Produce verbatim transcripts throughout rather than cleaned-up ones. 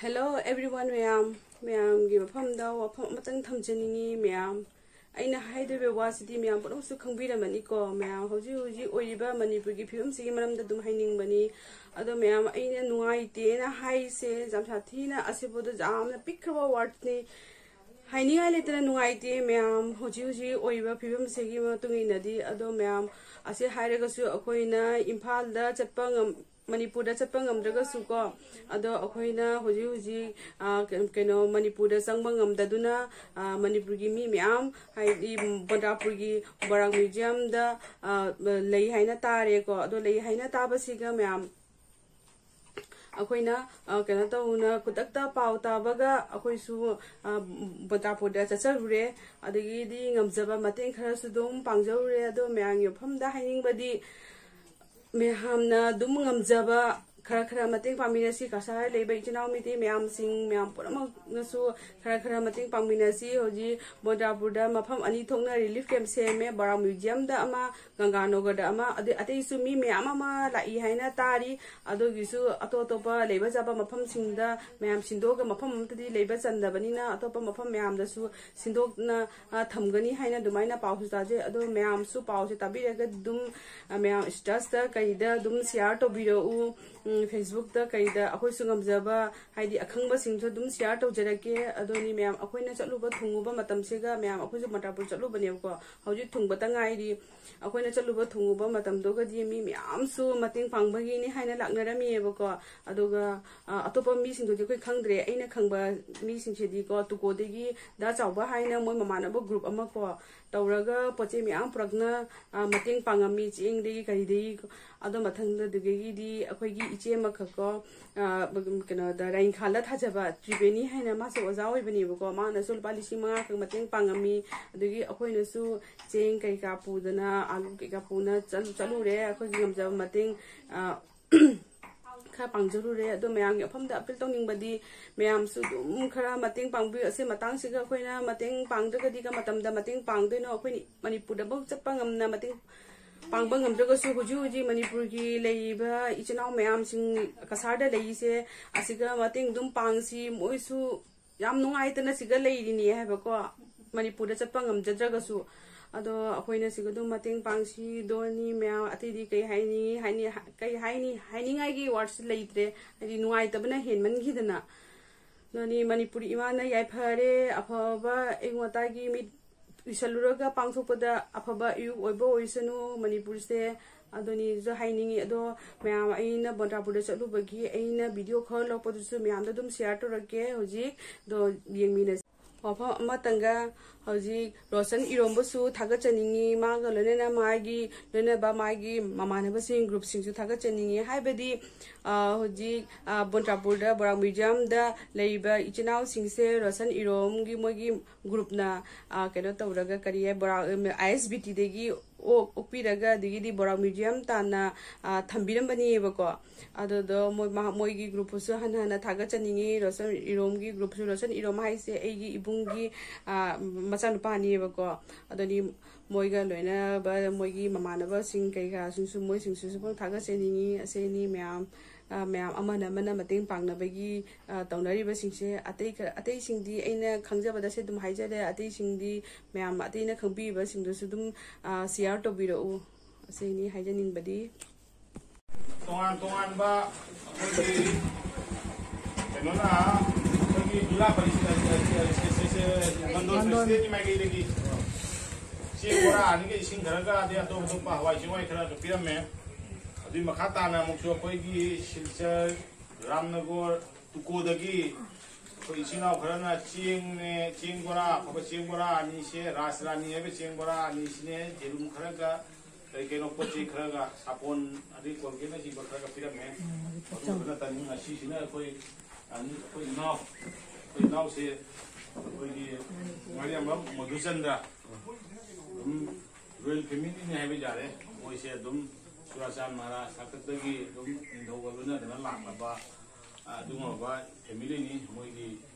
Hello everyone, ꯃꯌꯥꯝ, ꯃꯌꯥꯝꯒꯤ ꯃꯐꯝꯗ ꯋꯥꯐꯝ ꯑꯃꯇꯪ ꯊꯝꯖꯅꯤꯡꯉꯤ꯫ ꯃꯌꯥꯝ, ꯑꯩꯅ ꯍꯥꯏꯗꯣꯏꯕ ꯋꯥꯁꯤꯗꯤ ꯃꯌꯥꯝ ꯄꯨꯝꯅꯃꯛꯁꯨ ꯈꯪꯕꯤꯔꯝꯃꯅꯤꯀꯣ꯫ ꯃꯌꯥꯝ, ꯍꯧꯖꯤꯛ ꯍꯧꯖꯤꯛ ꯑꯣꯏꯔꯤꯕ ꯃꯅꯤꯄꯨꯔꯒꯤ ꯐꯤꯕꯝꯁꯤꯒꯤ ꯃꯔꯝꯗ ꯑꯗꯨꯝ ꯍꯥꯏꯅꯤꯡꯕꯅꯤ꯫ ꯑꯗꯣ ꯃꯌꯥꯝ, ꯑꯩꯅ ꯅꯨꯡꯉꯥꯏꯇꯦꯅ ꯍꯥꯏꯁꯦ ꯌꯥꯝ ꯁꯥꯊꯤꯅ, ꯑꯁꯤꯐꯥꯎꯗ ꯌꯥꯝꯅ ꯄꯤꯛꯈ꯭ꯔꯕ ꯋꯥꯔꯗꯅꯤ, ꯍꯥꯏꯅꯤꯡꯉꯥꯏ ꯂꯩꯇꯅ ꯅꯨꯡꯉꯥꯏꯇꯦ꯫ ꯃꯌꯥꯝ, ꯍꯧꯖꯤꯛ ꯍꯧꯖꯤꯛ ꯑꯣꯏꯔꯤꯕ ꯐꯤꯕꯝꯁꯤꯒꯤ ꯃꯇꯨꯡ ꯏꯟꯅꯗꯤ, ꯑꯗꯣ ꯃꯌꯥꯝ, ꯑꯁꯤ ꯍꯥꯏꯔꯒꯁꯨ ꯑꯩꯈꯣꯏꯅ ꯏꯝꯐꯥꯜꯗ ꯆꯠꯄ ꯉꯝ ꯃꯅꯤꯄꯨꯔꯗ ꯆꯠꯄ ꯉꯝꯗ꯭ꯔꯒꯁꯨ ꯀꯣ, ꯑꯗꯣ ꯑꯩꯈꯣꯏꯅ ꯍꯧꯖꯤꯛ ꯍꯧꯖꯤꯛ, ꯑ, ꯀꯩ- ꯀꯩꯅꯣ, ꯃꯅꯤꯄꯨꯔꯗ ꯆꯪꯕ ꯉꯝꯗꯗꯨꯅ, ꯑ, ꯃꯅꯤꯄꯨꯔꯒꯤ ꯃꯤ ꯃꯌꯥꯝ, ꯍꯥꯏꯗꯤ ꯕꯣꯟꯗ꯭ꯔꯥꯄꯨꯔꯒꯤ ꯕꯣꯔꯥꯛ ꯃ꯭ꯌꯨꯖꯤꯌꯝꯗ, ꯑ, ꯂꯩ ꯍꯥꯏꯅ ꯇꯥꯔꯦꯀꯣ꯫ ꯑꯗꯣ ꯂꯩ ꯍꯥꯏꯅ ꯇꯥꯕꯁꯤꯒ ꯃꯌꯥꯝ, ꯑꯩꯈꯣꯏꯅ, ꯑ, ꯀꯩꯅꯣ ꯇꯧꯅ ꯈꯨꯗꯛꯇ ꯄꯥꯎ ꯇꯥꯕꯒ ꯑꯩꯈꯣꯏꯁꯨ, ꯑ, ꯕꯣꯟꯗ꯭ꯔꯥꯄꯨꯔꯗ ꯆꯠꯆꯔꯨꯔꯦ꯫ ꯑꯗꯒꯤꯗꯤ ꯉꯝꯖꯕ ꯃꯇꯦꯡ ꯈꯔꯁꯨ ꯑꯗꯨꯝ ꯄꯥꯡꯖꯔꯨꯔꯦ꯫ ꯑꯗꯣ ꯃꯌꯥꯝꯒꯤ ꯃꯐꯝꯗ ꯍꯥꯏꯅꯤꯡꯕꯗꯤ, ꯃꯌꯥꯝꯅ ꯑꯗꯨꯝ ꯉꯝꯖꯕ ꯈꯔ ꯈꯔ ꯃꯇꯦꯡ ꯄꯥꯡꯃꯤꯟꯅꯁꯤ꯫ ꯀꯁꯥꯔ ꯂꯩꯕ ꯏꯆꯤꯟ ꯏꯅꯥꯎ ꯃꯩꯇꯩ ꯃꯌꯥꯝꯁꯤꯡ ꯃꯌꯥꯝ ꯄꯨꯝꯅꯃꯛꯅꯁꯨ ꯈꯔ ꯈꯔ ꯃꯇꯦꯡ ꯄꯥꯡꯃꯤꯟꯅꯁꯤ꯫ ꯍꯧꯖꯤꯛ ꯕꯣꯟꯗ꯭ꯔꯥꯄꯨꯔꯗ ꯃꯐꯝ ꯑꯅꯤ ꯊꯣꯛꯅ ꯔꯤꯂꯤꯐ ꯀꯦꯝꯞ ꯁꯦꯝꯃꯦ, ꯕꯣꯔꯥꯛ ꯃ꯭ꯌꯨꯖꯤꯌꯝꯗ ꯑꯃ, ꯒꯪꯒꯥꯅꯒꯔꯗ ꯑꯃ, ꯑꯗꯩ ꯑꯇꯩꯁꯨ ꯃꯤ ꯃꯌꯥꯝ ꯑꯃ ꯂꯥꯛꯏ ꯍꯥꯏꯅ ꯇꯥꯔꯤ꯫ ꯑꯗꯨꯒꯤꯁꯨ ꯑꯇꯣꯞ ꯑꯇꯣꯞꯄ ꯂꯩꯕ ꯆꯥꯕ ꯃꯐꯝꯁꯤꯡꯗ ꯃꯌꯥꯝ ꯁꯤꯟꯗꯣꯛꯑꯒ, ꯃꯐꯝ ꯑꯃꯠꯇꯗꯤ ꯂꯩꯕ ꯆꯟꯗꯕꯅꯤꯅ ꯑꯇꯣꯞꯄ ꯃꯐꯝ ꯃꯌꯥꯝꯗꯁꯨ ꯁꯤꯟꯗꯣꯛꯅ, ꯑ, ꯊꯝꯒꯅꯤ ꯍꯥꯏꯅ ꯑꯗꯨꯃꯥꯏꯅ ꯄꯥꯎꯁꯨ ꯇꯥꯖꯩ꯫ ꯑꯗꯣ ꯃꯌꯥꯝꯁꯨ ꯄꯥꯎꯁꯦ ꯇꯥꯕꯤꯔꯒ ꯑꯗꯨꯝ, ꯑ, ꯃꯌꯥꯝ ꯁ꯭ꯇꯦꯇꯁꯇ ꯀꯩꯗ ꯑꯗꯨꯝ ꯁꯤꯌꯥꯔ ꯇꯧꯕꯤꯔꯛꯎ꯫ ꯎꯝ, ꯐꯦꯁꯕꯨꯛꯇ ꯀꯩꯗ ꯑꯩꯈꯣꯏꯁꯨ ꯉꯝꯖꯕ, ꯍꯥꯏꯗꯤ ꯑꯈꯪꯕꯁꯤꯡꯁꯨ ꯑꯗꯨꯝ ꯁꯤꯌꯥꯔ ꯇꯧꯖꯔꯛꯀꯦ꯫ ꯑꯗꯨꯅꯤ ꯃꯌꯥꯝ, ꯑꯩꯈꯣꯏꯅ ꯆꯠꯂꯨꯕ ꯊꯨꯡꯉꯨꯕ ꯃꯇꯝꯁꯤꯒ, ꯃꯌꯥꯝ, ꯑꯩꯈꯣꯏꯁꯨ ꯕꯣꯟꯗ꯭ꯔꯥꯄꯨꯔ ꯆꯠꯂꯨꯕꯅꯦꯕꯀꯣ, ꯍꯧꯖꯤꯛ ꯊꯨꯡꯕꯇ ꯉꯥꯏꯔꯤ꯫ ꯑꯩꯈꯣꯏꯅ ꯆꯠꯂꯨꯕ ꯊꯨꯡꯉꯨꯕ ꯃꯇꯝꯗꯨꯒꯗꯤ ꯃꯤ ꯃꯌꯥꯝꯁꯨ ꯃꯇꯦꯡ ꯄꯥꯡꯕꯒꯤꯅꯤ ꯍꯥꯏꯅ ꯂꯥꯛꯅꯔꯝꯃꯤꯑꯕꯀꯣ꯫ ꯑꯗꯨꯒ, ꯑ, ꯑꯇꯣꯞꯄ ꯃꯤꯁꯤꯡꯗꯨꯗꯤ ꯑꯩꯈꯣꯏ ꯈꯪꯗ꯭ꯔꯦ꯫ ꯑꯩꯅ ꯈꯪꯕ ꯃꯤꯁꯤꯡꯁꯤꯗꯤꯀꯣ, ꯇꯨꯀꯣꯗꯒꯤ ꯗꯥ ꯆꯥꯎꯕ ꯍꯥꯏꯅ ꯃꯣꯏ ꯃꯃꯥꯟꯅꯕ ꯒ꯭ꯔꯨꯞ ꯑꯃ ꯀꯣ ꯇꯧꯔꯒ ꯄꯣꯠ ꯆꯩ ꯃꯌꯥꯝ ꯄꯨꯔꯛꯅ, ꯑ, ꯃꯇꯦꯡ ꯄꯥꯡꯉꯝꯃꯤ, ꯆꯦꯡꯗꯒꯤ ꯀꯔꯤꯗꯒꯤ꯫ ꯑꯗꯣ ꯃꯊꯪꯗ ꯑꯗꯨꯗꯒꯤꯗꯤ ꯑꯩꯈꯣꯏꯒꯤ ꯏꯆꯦ ꯑꯃꯈꯛꯀꯣ, ꯑ, ꯀꯩꯅꯣꯗ, ꯔꯥꯏꯟꯈꯥꯜꯗ ꯊꯥꯖꯕ ꯇ꯭ꯔꯤꯕꯦꯅꯤ ꯍꯥꯏꯅ, ꯃꯥꯁꯦ ꯑꯣꯖꯥ ꯑꯣꯏꯕꯅꯦꯕꯀꯣ, ꯃꯥꯅꯁꯨ ꯂꯨꯄꯥ ꯂꯤꯁꯤꯡ ꯃꯉꯥ ꯈꯛ ꯃꯇꯦꯡ ꯄꯥꯡꯉꯝꯃꯤ꯫ ꯑꯗꯒꯤ ꯑꯩꯈꯣꯏꯅꯁꯨ ꯆꯦꯡ ꯀꯩꯀꯥ ꯄꯨꯗꯅ, ꯑꯥꯂꯨ ꯀꯩꯀꯥ ꯄꯨꯅ ꯆꯠꯂꯨ-, ꯆꯠꯂꯨꯔꯦ꯫ ꯑꯩꯈꯣꯏꯒꯤ ꯉꯝꯖꯕ ꯃꯇꯦꯡ, ꯑ, ꯈꯔ ꯄꯥꯡꯖꯔꯨꯔꯦ꯫ ꯑꯗꯣ ꯃꯌꯥꯝꯒꯤ ꯃꯐꯝꯗ ꯑꯄꯤꯜ ꯇꯧꯅꯤꯡꯕꯗꯤ, ꯃꯌꯥꯝꯁꯨ ꯑꯗꯨꯝ ꯈꯔ ꯃꯇꯦꯡ ꯄꯥꯡꯕꯤꯌꯨ꯫ ꯑꯁꯤ ꯃꯇꯥꯡꯁꯤꯒ ꯑꯩꯈꯣꯏꯅ ꯃꯇꯦꯡ ꯄꯥꯡꯗ꯭ꯔꯒꯗꯤ ꯀ-, ꯃꯇꯝꯗ ꯃꯇꯦꯡ ꯄꯥꯡꯗꯣꯏꯅꯣ? ꯑꯩꯈꯣꯏꯅ ꯃꯅꯤꯄꯨꯔꯗꯐꯧ ꯆꯠꯄ ꯉꯝꯅ ꯃꯇꯦꯡ ꯄꯥꯡꯕ ꯉꯝꯗ꯭ꯔꯒꯁꯨ ꯍꯧꯖꯤꯛ ꯍꯧꯖꯤꯛ ꯃꯅꯤꯄꯨꯔꯒꯤ ꯂꯩꯔꯤꯕ ꯏꯆꯤꯟ ꯏꯅꯥꯎ ꯃꯌꯥꯝꯁꯤꯡ ꯀꯁꯥꯔꯗ ꯂꯩꯔꯤꯁꯦ, ꯑꯁꯤꯒ ꯃꯇꯦꯡ ꯑꯗꯨꯝ ꯄꯥꯡꯁꯤ꯫ ꯃꯣꯏꯁꯨ ꯌꯥꯝ ꯅꯨꯡꯉꯥꯏꯇꯅ ꯁꯤꯒ ꯂꯩꯔꯤꯅꯤ ꯍꯥꯏꯕꯀꯣ, ꯃꯅꯤꯄꯨꯔꯗ ꯆꯠꯄ ꯉꯝꯖꯗ꯭ꯔꯒꯁꯨ꯫ ꯑꯗꯣ ꯑꯩꯈꯣꯏꯅ ꯁꯤꯒ ꯑꯗꯨꯝ ꯃꯇꯦꯡ ꯄꯥꯡꯁꯤ꯫ ꯗꯣꯅꯤ ꯃꯌꯥꯝ ꯑꯇꯩꯗꯤ ꯀꯩ ꯍꯥꯏꯅꯤ, ꯍꯥꯏꯅꯤ, ꯀꯩ ꯍꯥꯏꯅꯤ, ꯍꯥꯏꯅꯤꯡꯉꯥꯏꯒꯤ ꯋꯥꯔꯗꯁ ꯂꯩꯇ꯭ꯔꯦ꯫ ꯍꯥꯏꯗꯤ ꯅꯨꯡꯉꯥꯏꯇꯕꯅ ꯍꯦꯟꯃꯟꯈꯤꯗꯅ꯫ ꯗꯣꯅꯤ ꯃꯅꯤꯄꯨꯔꯤ ꯏꯃꯥꯅ ꯌꯥꯏꯐꯔꯦ, ꯑꯐꯕ ꯑꯌꯨꯛ ꯉꯟꯇꯥꯒꯤ ꯃꯤꯠ ꯎꯏꯁꯜꯂꯨꯔꯒ ꯄꯥꯡꯊꯣꯛꯄꯗ ꯑꯐꯕ ꯑꯌꯨꯛ ꯑꯣꯏꯕ ꯑꯣꯏꯁꯅꯨ ꯃꯅꯤꯄꯨꯔꯁꯦ꯫ ꯑꯗꯨꯅꯤꯁꯨ ꯍꯥꯏꯅꯤꯡꯉꯤ꯫ ꯑꯗꯣ ꯃꯌꯥꯝ, ꯑꯩꯅ ꯕꯣꯟꯗ꯭ꯔꯥꯄꯨꯔꯗ ꯆꯠꯂꯨꯕꯒꯤ ꯑꯩꯅ ꯚꯤꯗꯤꯑꯣ ꯈꯔ ꯂꯧꯔꯛꯄꯗꯨꯁꯨ ꯃꯌꯥꯝꯗ ꯑꯗꯨꯝ ꯁꯤꯌꯥꯔ ꯇꯧꯔꯛꯀꯦ꯫ ꯍꯧꯖꯤꯛ ꯑꯗꯣ ꯌꯦꯡꯃꯤꯟꯅꯁꯤ꯫ ꯋꯥꯐꯝ ꯑꯃꯇꯪꯒ, ꯍꯧꯖꯤꯛ ꯔꯣꯁꯟ ꯏꯔꯣꯝꯕꯁꯨ ꯊꯥꯒꯠꯆꯅꯤꯡꯉꯤ, ꯃꯥꯒ ꯂꯣꯏꯅꯅ ꯃꯥꯒꯤ ꯂꯣꯏꯅꯕ ꯃꯥꯒꯤ ꯃꯃꯥꯟꯅꯕꯁꯤꯡ, ꯒ꯭ꯔꯨꯞꯁꯤꯡꯁꯨ ꯊꯥꯒꯠꯆꯅꯤꯡꯉꯤ꯫ ꯍꯥꯏꯕꯗꯤ, ꯑ, ꯍꯧꯖꯤꯛ, ꯑ, ꯕꯣꯟꯗ꯭ꯔꯥꯄꯨꯔꯗ ꯕꯣꯔꯥꯛ ꯃ꯭ꯌꯨꯖꯤꯌꯝꯗ ꯂꯩꯔꯤꯕ ꯏꯆꯤꯟ ꯏꯅꯥꯎꯁꯤꯡꯁꯦ ꯔꯣꯁꯟ ꯏꯔꯣꯝꯒꯤ ꯃꯣꯏꯒꯤ ꯒ꯭ꯔꯨꯞꯅ, ꯑ, ꯀꯩꯅꯣ ꯇꯧꯔꯒ, ꯀꯔꯤ ꯍꯥꯏ, ꯕꯣꯔꯥꯛ, ꯑꯥꯏ ꯑꯦꯁ ꯕꯤ ꯇꯤꯗꯒꯤ ꯑꯣꯛ ꯑꯣꯛꯄꯤꯔꯒ, ꯑꯗꯒꯤꯗꯤ ꯕꯣꯔꯥꯛ ꯃ꯭ꯌꯨꯖꯤꯌꯝ ꯇꯥꯟꯅ, ꯑ, ꯊꯝꯕꯤꯔꯝꯕꯅꯦꯕꯀꯣ꯫ ꯑꯗꯨꯗꯣ ꯃꯣꯏ, ꯃꯍꯥꯛ, ꯃꯣꯏꯒꯤ ꯒ꯭ꯔꯨꯞꯄꯨꯁꯨ ꯍꯟꯅ ꯍꯟꯅ ꯊꯥꯒꯠꯆꯅꯤꯡꯉꯤ꯫ ꯔꯣꯁꯟ ꯏꯔꯣꯝꯒꯤ ꯒ꯭ꯔꯨꯞꯁꯨ, ꯔꯣꯁꯟ ꯏꯔꯣꯝ ꯍꯥꯏꯁꯦ ꯑꯩꯒꯤ ꯏꯕꯨꯡꯒꯤ, ꯑ, ꯃꯆꯥꯅꯨꯄꯥꯅꯦꯕꯀꯣ꯫ ꯑꯗꯨꯅꯤ ꯃꯣꯏꯒ ꯂꯣꯏꯅꯕ ꯃꯣꯏꯒꯤ ꯃꯃꯥꯟꯅꯕꯁꯤꯡ ꯀꯩꯀꯥꯁꯤꯡꯁꯨ, ꯃꯣꯏꯁꯤꯡꯁꯤꯁꯨ ꯄꯨꯡ ꯊꯥꯒꯠꯆꯅꯤꯡꯉꯤ꯫ ꯑꯁꯤꯅꯤ ꯃꯌꯥꯝ, ꯑ, ꯃꯌꯥꯝ ꯑꯃꯅ ꯑꯃꯅ ꯃꯇꯦꯡ ꯄꯥꯡꯅꯕꯒꯤ, ꯑ, ꯇꯧꯅꯔꯤꯕꯁꯤꯡꯁꯦ꯫ ꯑꯇꯩ ꯈꯔ, ꯑꯇꯩꯁꯤꯡꯗꯤ ꯑꯩꯅ ꯈꯪꯖꯕꯗ ꯁꯤ ꯑꯗꯨꯝ ꯍꯥꯏꯖꯔꯦ꯫ ꯑꯇꯩꯁꯤꯡꯗꯤ ꯃꯌꯥꯝ ꯑꯇꯩꯅ ꯈꯪꯕꯤꯕꯁꯤꯡꯗꯨꯁꯨ ꯑꯗꯨꯝ, ꯑ, ꯁꯤꯌꯥꯔ ꯇꯧꯕꯤꯔꯛꯎ꯫ ꯑꯁꯤꯅꯤ ꯍꯥꯏꯖꯅꯤꯡꯕꯗꯤ꯫ ꯇꯣꯉꯥꯟ ꯇꯣꯉꯥꯟꯕ ꯑꯩꯈꯣꯏꯒꯤ ꯀꯩꯅꯣꯅ ꯑꯩꯈꯣꯏꯒꯤ ꯖꯤꯂꯥ ꯄꯔꯤꯁꯠ, ꯃꯟꯗꯣꯜ ꯄꯔꯤꯁꯠꯀꯤ ꯃꯥꯏꯀꯩꯗꯒꯤ ꯆꯦꯡ ꯕꯣꯔꯥ ꯑꯅꯤꯒ ꯏꯁꯤꯡ ꯈꯔꯒ, ꯑꯗꯩ ꯑꯇꯣꯞ ꯑꯇꯣꯞꯄ ꯍꯋꯥꯏ ꯆꯦꯡꯋꯥꯏ ꯈꯔꯁꯨ ꯄꯤꯔꯝꯃꯦ꯫ ꯑꯗꯨꯒꯤ ꯃꯈꯥ ꯇꯥꯅ ꯑꯃꯨꯛꯁꯨ ꯑꯩꯈꯣꯏꯒꯤ ꯁꯤꯜꯆꯔ, ꯔꯥꯝꯅꯒꯔ, ꯇꯨꯀꯣꯗꯒꯤ ꯑꯩꯈꯣꯏ ꯏꯆꯤꯟ ꯏꯅꯥꯎ ꯈꯔꯅ ꯆꯦꯡꯅꯦ, ꯆꯦꯡ ꯕꯣꯔꯥ, ꯑꯐꯕ ꯆꯦꯡ ꯕꯣꯔꯥ ꯑꯅꯤꯁꯦ, ꯔꯥꯖ ꯔꯥꯅꯤ ꯍꯥꯏꯕ ꯆꯦꯡ ꯕꯣꯔꯥ ꯑꯅꯤꯁꯤꯅꯦ, ꯌꯦꯔꯨꯝ ꯈꯔꯒ ꯀꯩ ꯀꯩꯅꯣ ꯄꯣꯠ ꯆꯩ ꯈꯔꯒ, ꯁꯥꯄꯣꯟ, ꯑꯗꯩ ꯀꯣꯜꯒꯦꯠꯅꯆꯤꯡꯕ ꯈꯔꯒ ꯄꯤꯔꯝꯃꯦ꯫ ꯑꯗꯨ ꯅꯠꯇꯅ ꯉꯁꯤꯁꯤꯅ ꯑꯩꯈꯣꯏ ꯑꯅꯤ, ꯑꯩꯈꯣꯏ ꯏꯅꯥꯎ, ꯑꯩꯈꯣꯏ ꯏꯅꯥꯎꯁꯦ ꯑꯩꯈꯣꯏꯒꯤ ꯉꯥꯔꯤꯌꯥꯟꯕꯝ ꯃꯙꯨꯆꯟꯗ꯭ꯔ, ꯑꯗꯨꯝ ꯔꯣꯌꯦꯜ ꯐꯦꯃꯤꯂꯤꯅꯤ ꯍꯥꯏꯕ ꯌꯥꯔꯦ꯫ ꯃꯣꯏꯁꯦ ꯑꯗꯨꯝ ꯆꯨꯔꯥꯆꯥꯟ ꯃꯍꯥꯔꯥꯖ ꯍꯥꯛꯇꯛꯇꯒꯤ ꯑꯗꯨꯝ ꯅꯤꯡꯊꯧꯒ ꯂꯣꯏꯅꯗꯅ ꯂꯥꯛꯂꯕ, ꯑꯗꯨꯒꯨꯝꯂꯕ ꯐꯦꯃꯤꯂꯤꯅꯤ꯫ ꯃꯣꯏꯒꯤ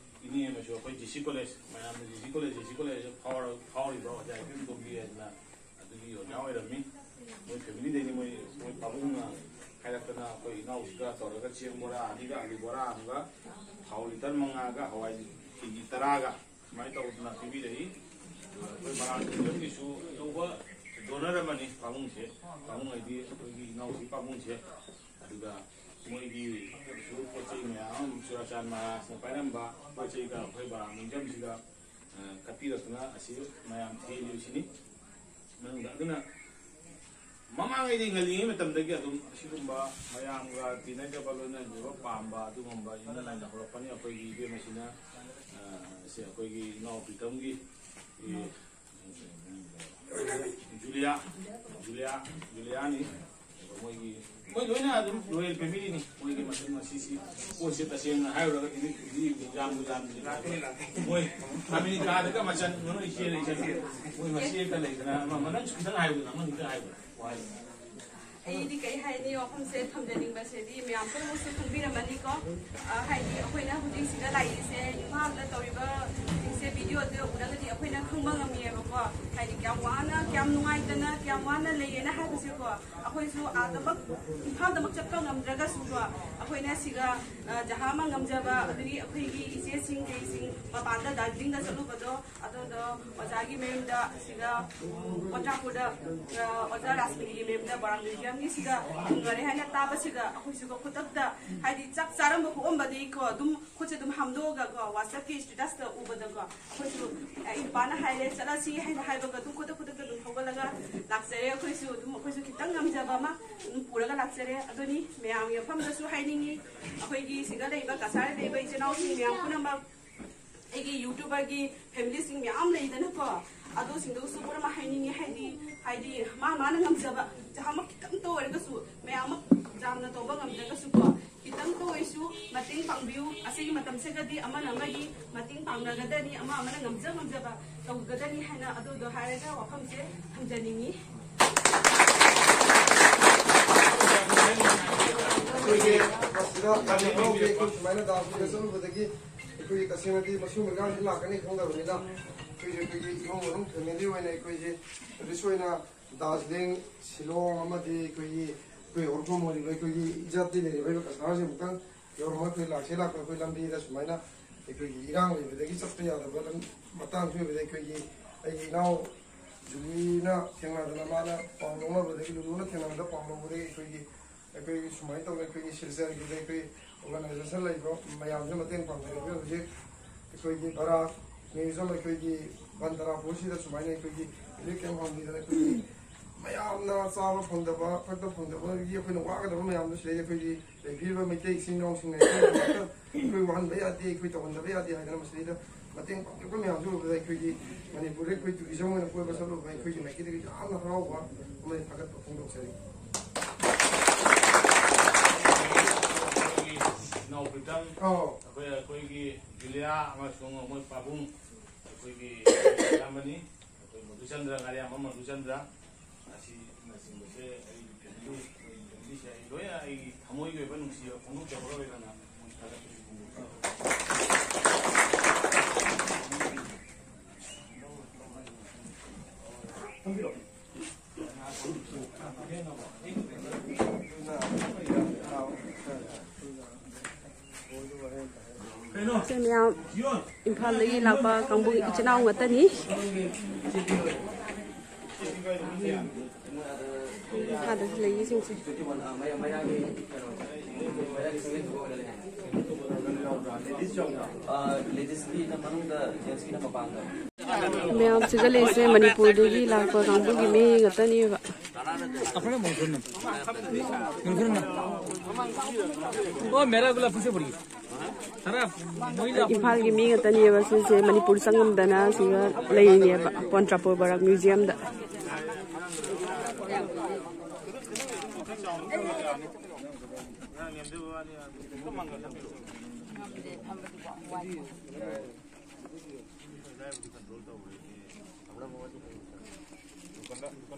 ꯏꯅꯦ ꯑꯃꯁꯨ ꯑꯩꯈꯣꯏ ꯖꯤ ꯁꯤ ꯀꯣꯂꯦꯖ, ꯃꯌꯥꯝꯅ G C college, G C college ꯐꯥꯎꯔ-, ꯐꯥꯎꯔꯤꯕ ꯑꯣꯖꯥ ꯏꯕꯦꯝ ꯇꯣꯝꯕꯤ ꯍꯥꯏꯗꯅ ꯑꯗꯨꯒꯤ ꯑꯣꯖꯥ ꯑꯣꯏꯔꯝꯃꯤ꯫ ꯃꯣꯏ ꯐꯦꯃꯤꯂꯤꯗꯩꯅꯤ, ꯃꯣꯏ ꯃꯣꯏ ꯄꯥꯕꯨꯡꯅ ꯍꯥꯏꯔꯛꯇꯅ ꯑꯩꯈꯣꯏ ꯏꯅꯥꯎꯁꯤꯒ ꯇꯧꯔꯒ ꯆꯦꯡ ꯕꯣꯔꯥ ꯑꯅꯤꯒ ꯑꯂꯨ ꯕꯣꯔꯥ ꯑꯃꯒ ꯊꯥꯎ ꯂꯤꯇꯔ ꯃꯉꯥꯒ ꯍꯋꯥꯏ ꯀꯦ ꯖꯤ ꯇꯔꯥꯒ ꯁꯨꯃꯥꯏꯅ ꯇꯧꯗꯅ ꯄꯤꯕꯤꯔꯛꯏ꯫ ꯑꯗꯨꯒ ꯑꯩꯈꯣꯏ ꯃꯔꯥꯡ ꯀꯨꯟꯖꯝꯒꯤꯁꯨ ꯑꯆꯧꯕ ꯗꯣꯅꯔ ꯑꯃꯅꯤ ꯄꯥꯕꯨꯡꯁꯦ꯫ ꯄꯥꯕꯨꯡ ꯍꯥꯏꯗꯤ ꯑꯩꯈꯣꯏꯒꯤ ꯏꯅꯥꯎꯁꯤ ꯄꯥꯕꯨꯡꯁꯦ꯫ ꯑꯗꯨꯒ ꯃꯣꯏꯒꯤ ꯄꯣꯠ ꯆꯩ ꯃꯌꯥꯝ ꯑꯃ ꯆꯨꯔꯥꯆꯥꯟ ꯃꯍꯥꯔꯥꯖꯅ ꯄꯥꯏꯔꯝꯕ ꯄꯣꯠ ꯆꯩꯒ ꯑꯩꯈꯣꯏ ꯃꯔꯥꯡ ꯀꯨꯟꯖꯝꯁꯤꯒ ꯀꯠꯄꯤꯔꯛꯇꯨꯅ ꯑꯁꯤ ꯃꯌꯥꯝ ꯊꯦꯜꯂꯤꯕꯁꯤꯅꯤ꯫ ꯃꯅꯨꯡꯗ ꯑꯗꯨꯅ ꯃꯃꯥꯡꯉꯩꯗꯤ ꯉꯜꯂꯤꯉꯩ ꯃꯇꯝꯗꯒꯤ ꯑꯗꯨꯝ ꯑꯁꯤꯒꯨꯝꯕ ꯃꯌꯥꯝꯒ ꯇꯤꯟꯅꯖꯕ ꯂꯣꯏꯅꯖꯕ ꯄꯥꯝꯕ ꯑꯗꯨꯒꯨꯝꯕ ꯏꯃꯨꯡ ꯍꯧꯔꯛꯄꯅꯤ꯫ ꯑꯩꯈꯣꯏꯒꯤ ꯏꯕꯦꯝ ꯑꯁꯤꯅ ꯁꯤ ꯑꯩꯈꯣꯏꯒꯤ ꯏꯅꯥꯎ ꯄ꯭ꯔꯤꯇꯝꯒꯤ ꯖꯨꯂꯤꯌꯥ ꯖꯨꯂꯤꯌꯥ ꯖꯨꯂꯤꯌꯥꯅꯤ꯫ ꯃꯣꯏꯒꯤ ꯃꯣꯏ ꯂꯣꯏꯅ ꯑꯗꯨꯝ ꯔꯣꯌꯦꯜ ꯐꯦꯃꯤꯂꯤꯅꯤ꯫ ꯃꯣꯏꯒꯤ ꯃꯆꯟ ꯃꯁꯤꯁꯤ ꯄꯣꯠꯁꯦ ꯇꯁꯦꯡꯅ ꯍꯥꯏꯔꯨꯔꯒꯗꯤ ꯃꯤ ꯌꯥꯝꯕꯨ ꯌꯥꯝꯗ꯭ꯔꯤ꯫ ꯃꯣꯏ ꯑꯃꯦꯔꯤꯀꯥꯗꯒ ꯃꯆꯟ ꯃꯅꯣꯏ ꯏꯆꯦ ꯂꯩꯖꯅꯤ꯫ ꯃꯣꯏ ꯃꯁꯤ ꯍꯦꯛꯇ ꯂꯩꯗꯅ ꯑꯃ ꯑꯃ ꯅꯪꯁꯨ ꯈꯤꯇꯪ ꯍꯥꯏꯌꯨꯗꯅ ꯑꯃ ꯈꯤꯇꯪ ꯍꯥꯏꯌꯨꯗꯅ꯫ ꯑꯩꯗꯤ ꯀꯩ ꯍꯥꯏꯅꯤ, ꯋꯥꯐꯝꯁꯦ ꯊꯝꯖꯅꯤꯡꯕꯁꯤꯗꯤ ꯃꯌꯥꯝ ꯄꯨꯝꯅꯃꯛꯁꯨ ꯈꯪꯕꯤꯔꯝꯃꯅꯤꯀꯣ꯫ ꯑ, ꯍꯥꯏꯗꯤ ꯑꯩꯈꯣꯏꯅ ꯍꯧꯖꯤꯛ ꯁꯤꯗ ꯂꯥꯛꯏꯁꯦ, ꯏꯝꯐꯥꯜꯗ ꯇꯧꯔꯤꯕꯁꯤꯡꯁꯦ ꯚꯤꯗꯤꯑꯣꯗ ꯎꯔꯒꯗꯤ ꯑꯩꯈꯣꯏꯅ ꯈꯪꯕ ꯉꯝꯃꯤꯑꯕꯀꯣ꯫ ꯍꯥꯏꯗꯤ ꯀꯌꯥꯝ ꯋꯥꯅ ꯀꯌꯥꯝ ꯅꯨꯡꯉꯥꯏꯇꯅ ꯀꯌꯥꯝ ꯋꯥꯅ ꯂꯩꯌꯦꯅ ꯍꯥꯏꯕꯁꯦꯀꯣ꯫ ꯑꯩꯈꯣꯏꯁꯨ ꯑꯥꯗꯃꯛ ꯏꯝꯐꯥꯜꯗꯃꯛ ꯆꯠꯄ ꯉꯝꯗ꯭ꯔꯒꯁꯨꯀꯣ, ꯑꯩꯈꯣꯏꯅ ꯁꯤꯒ ꯑ, ꯖꯍꯥ ꯑꯃ ꯉꯝꯖꯕ, ꯑꯗꯨꯒꯤ ꯑꯩꯈꯣꯏꯒꯤ ꯏꯆꯦꯁꯤꯡ ꯀꯩꯁꯤꯡ ꯃꯄꯥꯟꯗ ꯗꯥꯔꯖꯤꯂꯤꯡꯗ ꯆꯠꯂꯨꯕꯗꯣ, ꯑꯗꯨꯗꯣ ꯑꯣꯖꯥꯒꯤ ꯃꯌꯨꯝꯗ ꯁꯤꯗ, ꯎꯝ, ꯀꯣꯟꯗ꯭ꯔꯥꯄꯨꯔꯗ, ꯑ, ꯑꯣꯖꯥ ꯔꯥꯁꯃꯤꯒꯤ ꯃꯌꯨꯝꯗ ꯕꯣꯔꯥꯡ ꯃ꯭ꯌꯨꯖꯤꯌꯝꯒꯤ ꯁꯤꯗ ꯊꯨꯡꯉꯔꯦ ꯍꯥꯏꯅ ꯇꯥꯕꯁꯤꯗ ꯑꯩꯈꯣꯏꯁꯨꯀꯣ ꯈꯨꯗꯛꯇ, ꯍꯥꯏꯗꯤ ꯆꯥꯛ ꯆꯥꯔꯝꯕ ꯈꯣꯠꯂꯝꯕꯗꯒꯤꯀꯣ ꯑꯗꯨꯝ ꯈꯨꯠꯁꯦ ꯑꯗꯨꯝ ꯍꯥꯝꯗꯣꯛꯑꯒꯀꯣ WhatsApp-ꯀꯤ status-ꯇ ꯎꯕꯗꯀꯣ ꯑꯩꯈꯣꯏꯁꯨ, ꯑ, ꯏꯄꯥꯅ ꯍꯥꯏꯔꯦ ꯆꯠꯂꯁꯤ ꯍꯥꯏꯅ ꯍꯥꯏꯕꯒ ꯑꯗꯨꯝ ꯈꯨꯗꯛ ꯈꯨꯗꯛꯇ ꯑꯗꯨꯝ ꯍꯧꯒꯠꯂꯒ ꯂꯥꯛꯆꯔꯦ꯫ ꯑꯩꯈꯣꯏꯁꯨ ꯑꯗꯨꯝ ꯑꯩꯈꯣꯏꯁꯨ ꯈꯤꯇꯪ ꯉꯝꯖꯕ ꯑꯃ ꯑꯗꯨꯝ ꯄꯨꯔꯒ ꯂꯥꯛꯆꯔꯦ꯫ ꯑꯗꯨꯅꯤ ꯃꯌꯥꯝꯒꯤ ꯃꯐꯝꯗꯁꯨ ꯍꯥꯏꯅꯤꯡꯉꯤ, ꯑꯩꯈꯣꯏꯒꯤ ꯁꯤꯗ ꯂꯩꯕ ꯀꯁꯥꯔꯗ ꯂꯩꯕ ꯏꯆꯤꯜ ꯏꯅꯥꯎꯁꯤꯡ ꯃꯌꯥꯝ ꯄꯨꯝꯅꯃꯛ, ꯑꯩꯒꯤ YouTuber-ꯒꯤ family-ꯁꯤꯡ ꯃꯌꯥꯝ ꯂꯩꯗꯅꯀꯣ, ꯑꯗꯨꯁꯤꯡꯗꯨꯁꯨ ꯄꯨꯝꯅꯃꯛ ꯍꯥꯏꯅꯤꯡꯉꯤ꯫ ꯍꯥꯏꯗꯤ, ꯍꯥꯏꯗꯤ ꯃꯥ ꯃꯥꯅ ꯉꯝꯖꯕ ꯖꯍꯥꯃꯛ ꯈꯤꯇꯪꯇ ꯑꯣꯏꯔꯒꯁꯨ, ꯃꯌꯥꯝꯃꯛ ꯌꯥꯝꯅ ꯇꯧꯕ ꯉꯝꯗ꯭ꯔꯒꯁꯨꯀꯣ, ꯈꯤꯇꯪꯇ ꯑꯣꯏꯔꯁꯨ ꯃꯇꯦꯡ ꯄꯥꯡꯕꯤꯌꯨ꯫ ꯑꯁꯤꯒꯤ ꯃꯇꯝꯁꯤꯒꯗꯤ ꯑꯃꯅ ꯑꯃꯒꯤ ꯃꯇꯦꯡ ꯄꯥꯡꯅꯒꯗꯅꯤ, ꯑꯃ ꯑꯃꯅ ꯉꯝꯖ ꯉꯝꯖꯕ ꯇꯧꯒꯗꯅꯤ ꯍꯥꯏꯅ ꯑꯗꯨꯗꯣ ꯍꯥꯏꯔꯒ ꯋꯥꯐꯝꯁꯦ ꯊꯝꯖꯅꯤꯡꯉꯤ꯫ ꯑꯩꯈꯣꯏꯒꯤ ꯃꯁꯤꯗ ꯀꯥꯟꯅꯕ ꯍꯧꯒꯦ, ꯑꯩꯈꯣꯏ ꯁꯨꯃꯥꯏꯅ ꯗꯥꯟꯁ ꯆꯠꯂꯨꯕꯗꯒꯤ ꯑꯩꯈꯣꯏꯒꯤ ꯇꯁꯦꯡꯅꯗꯤ ꯃꯁꯤꯒꯨꯝꯕ ꯏꯔꯥꯡꯁꯤ ꯂꯥꯛꯀꯅꯤ ꯈꯪꯗꯕꯅꯤꯅ ꯑꯩꯈꯣꯏꯁꯦ ꯑꯩꯈꯣꯏꯒꯤ ꯏꯃꯨꯡ ꯃꯅꯨꯡ family ꯑꯣꯏꯅ ꯑꯩꯈꯣꯏꯁꯦ ꯍꯧꯖꯤꯛ ꯑꯣꯏꯅ ꯗꯥꯔꯖꯤꯂꯤꯡ, ꯁꯤꯂꯣꯡ ꯑꯃꯗꯤ ꯑꯩꯈꯣꯏꯒꯤ, ꯑꯩꯈꯣꯏ ꯍꯧꯔꯛꯐꯝ ꯑꯣꯏꯔꯤꯕ ꯑꯩꯈꯣꯏꯒꯤ ꯏꯖꯠꯇꯤ ꯂꯩꯔꯤꯕ ꯑꯩꯈꯣꯏ ꯀꯁꯥꯔꯁꯦ ꯑꯃꯨꯛꯇꯪ ꯌꯧꯔꯝꯃꯒ ꯑꯩꯈꯣꯏ ꯂꯥꯛꯁꯦ ꯂꯥꯛꯄ ꯑꯩꯈꯣꯏ ꯂꯝꯕꯤꯗ ꯁꯨꯃꯥꯏꯅ ꯑꯩꯈꯣꯏꯒꯤ ꯏꯔꯥꯡ ꯂꯩꯕꯗꯒꯤ ꯆꯠꯄ ꯌꯥꯗꯕ ꯂꯝ ꯃꯇꯥꯡꯁꯨ ꯑꯣꯏꯕꯗ ꯑꯩꯈꯣꯏꯒꯤ ꯑꯩꯒꯤ ꯏꯅꯥꯎ ꯖꯨꯂꯤꯅ ꯊꯦꯡꯅꯗꯅ ꯃꯥꯅ ꯄꯥꯎ ꯂꯧꯅꯕꯗꯒꯤ, ꯂꯨꯂꯨꯅ ꯊꯦꯡꯅꯕꯗ ꯄꯥꯎ ꯂꯧꯕꯗꯒꯤ ꯑꯩꯈꯣꯏꯒꯤ ꯑꯩꯈꯣꯏꯒꯤ ꯁꯨꯃꯥꯏꯅ ꯇꯧꯅ ꯑꯩꯈꯣꯏꯒꯤ ꯁꯤꯜꯆꯔꯒꯤꯗ ꯑꯩꯈꯣꯏ ꯑꯣꯔꯒꯅꯥꯏꯖꯦꯁꯟ ꯂꯩꯕ ꯃꯌꯥꯝꯁꯤꯅ ꯃꯇꯦꯡ ꯄꯥꯡꯕꯤꯔꯒ ꯍꯧꯖꯤꯛ ꯑꯩꯈꯣꯏꯒꯤ ꯕꯔꯥ ꯃ꯭ꯌꯨꯖꯤꯌꯝ ꯑꯩꯈꯣꯏꯒꯤ ꯕꯟ ꯇꯔꯥꯄꯨꯔꯁꯤꯗ ꯁꯨꯃꯥꯏꯅ ꯑꯩꯈꯣꯏꯒꯤ ꯔꯤꯂꯤꯐ ꯀꯦꯝ ꯍꯥꯡꯕꯤꯗꯅ ꯑꯩꯈꯣꯏꯒꯤ ꯃꯌꯥꯝꯅ ꯆꯥꯕ ꯐꯪꯗꯕ ꯊꯛꯄ ꯐꯪꯗꯕꯒꯤ ꯑꯩꯈꯣꯏꯅ ꯋꯥꯒꯗꯕ ꯃꯌꯥꯝꯗꯣ ꯁꯤꯗꯩꯗ ꯑꯩꯈꯣꯏꯒꯤ ꯂꯩꯕꯤꯔꯤꯕ ꯃꯩꯇꯩ ꯏꯆꯤꯟ ꯏꯅꯥꯎꯁꯤꯡꯅ ꯑꯩꯈꯣꯏꯒꯤꯗꯃꯛꯇ ꯑꯩꯈꯣꯏ ꯋꯥꯍꯟꯕ ꯌꯥꯗꯦ, ꯑꯩꯈꯣꯏ ꯇꯧꯍꯟꯗꯕ ꯌꯥꯗꯦ ꯍꯥꯏꯗꯅ ꯃꯁꯤꯗꯩꯗ ꯃꯇꯦꯡ ꯄꯥꯡꯕꯤꯔꯛꯄ ꯃꯌꯥꯝꯁꯨ ꯎꯕꯗ ꯑꯩꯈꯣꯏꯒꯤ ꯃꯅꯤꯄꯨꯔꯗ ꯑꯩꯈꯣꯏ ꯇꯨꯔꯤꯖꯝ ꯑꯣꯏꯅ ꯀꯣꯏꯕ ꯆꯠꯂꯨꯕ ꯑꯩꯈꯣꯏꯒꯤ ꯃꯥꯏꯀꯩꯗꯒꯤ ꯌꯥꯝꯅ ꯍꯔꯥꯎꯕ ꯑꯃꯗꯤ ꯊꯥꯒꯠꯄ ꯐꯣꯡꯗꯣꯛꯆꯔꯤ꯫ ꯑꯩꯈꯣꯏꯒꯤ ꯏꯅꯥꯎ ꯄ꯭ꯔꯤꯇꯝ, ꯑꯧ꯫ ꯑꯩꯈꯣꯏ, ꯑꯩꯈꯣꯏꯒꯤ ꯖꯨꯂꯤꯌꯥ ꯑꯃꯁꯨꯡ ꯃꯣꯏ ꯄꯥꯕꯨꯡ, ꯑꯩꯈꯣꯏꯒꯤ ꯏꯌꯥꯝꯕꯅꯤ, ꯑꯩꯈꯣꯏ ꯃꯙꯨꯆꯟꯗ꯭ꯔ, ꯉꯥꯔꯤꯌꯥꯝꯕꯝ ꯃꯙꯨꯆꯟꯗ꯭ꯔ, ꯑꯁꯤꯅꯆꯤꯡꯕꯁꯦ ꯑꯩꯒꯤ ꯐꯦꯃꯤꯂꯤ, ꯑꯩꯒꯤ ꯐꯦꯃꯤꯂꯤꯁꯦ ꯑꯩ ꯂꯣꯏꯅ ꯑꯩꯒꯤ ꯊꯃꯣꯏꯒꯤ ꯑꯣꯏꯕ ꯅꯨꯡꯁꯤꯕ ꯐꯣꯡꯗꯣꯛꯆꯕꯒ ꯂꯣꯏꯅꯅ ꯊꯥꯒꯠꯄꯁꯤ ꯐꯣꯡꯗꯣꯛꯆꯕ꯫ ꯁꯦ ꯃꯌꯥꯝ, ꯏꯝꯐꯥꯜꯗꯒꯤ ꯂꯥꯛꯄ ꯀꯥꯡꯕꯨꯒꯤ ꯏꯆꯤꯟ ꯏꯅꯥꯎ ꯉꯥꯛꯇꯅꯤ꯫ ꯃꯈꯥꯗꯁꯨ ꯂꯩꯔꯤꯁꯤꯡꯁꯦ꯫ ꯂꯦꯗꯤꯁꯀꯤꯅ ꯃꯅꯨꯡꯗ, ꯖꯦꯟꯁꯀꯤꯅ ꯃꯄꯥꯟꯗ꯫ ꯃꯌꯥꯝ ꯁꯤꯗ ꯂꯩꯔꯤꯁꯦ ꯃꯅꯤꯄꯨꯔꯗꯒꯤ ꯂꯥꯛꯄ ꯀꯥꯡꯕꯨꯒꯤ ꯃꯤ ꯉꯥꯛꯇꯅꯦꯕ꯫ ओ मेरा गुलाब पीछे पड़ी। सारा महिला। ꯏꯝꯐꯥꯜꯒꯤ ꯃꯤ ꯉꯥꯛꯇꯅꯦꯕ ꯁꯤꯁꯦ, ꯃꯅꯤꯄꯨꯔ ꯆꯪꯉꯝꯗꯅ ꯁꯤꯗ ꯂꯩꯔꯤꯅꯦꯕ, ꯄꯣꯟꯇ꯭ꯔꯥꯄꯨꯔ ꯕꯔꯥꯛ ꯃ꯭ꯌꯨꯖꯤꯌꯝꯗ꯫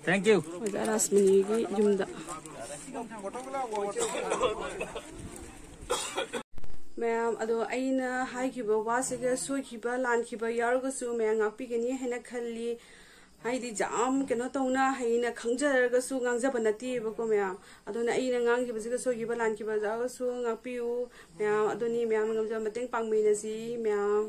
Thank you. ꯑꯣꯖꯥ ꯔꯥꯁꯃꯅꯤꯒꯤ ꯌꯨꯝꯗ꯫ ꯃꯌꯥꯝ, ꯑꯗꯣ ꯑꯩꯅ ꯍꯥꯏꯈꯤꯕ ꯋꯥꯁꯤꯒ ꯁꯣꯏꯈꯤꯕ ꯂꯥꯟꯈꯤꯕ ꯌꯥꯎꯔꯒꯁꯨ ꯃꯌꯥꯝ ꯉꯥꯛꯄꯤꯒꯅꯤ ꯍꯥꯏꯅ ꯈꯜꯂꯤ꯫ ꯑꯩꯗꯤ ꯌꯥꯝ ꯀꯩꯅꯣ ꯇꯧꯅ ꯍꯩꯅ ꯈꯪꯖꯔꯒꯁꯨ ꯉꯥꯡꯖꯕ ꯅꯠꯇꯦꯕꯀꯣ ꯃꯌꯥꯝ꯫ ꯑꯗꯨꯅ ꯑꯩꯅ ꯉꯥꯡꯈꯤꯕꯁꯤꯒ ꯁꯣꯏꯈꯤꯕ ꯂꯥꯟꯈꯤꯕ ꯌꯥꯎꯔꯒꯁꯨ ꯉꯥꯛꯄꯤꯌꯨ ꯃꯌꯥꯝ꯫ ꯑꯗꯨꯅꯤ ꯃꯌꯥꯝ ꯉꯝꯖꯕ ꯃꯇꯦꯡ ꯄꯥꯡꯃꯤꯟꯅꯁꯤ ꯃꯌꯥꯝ꯫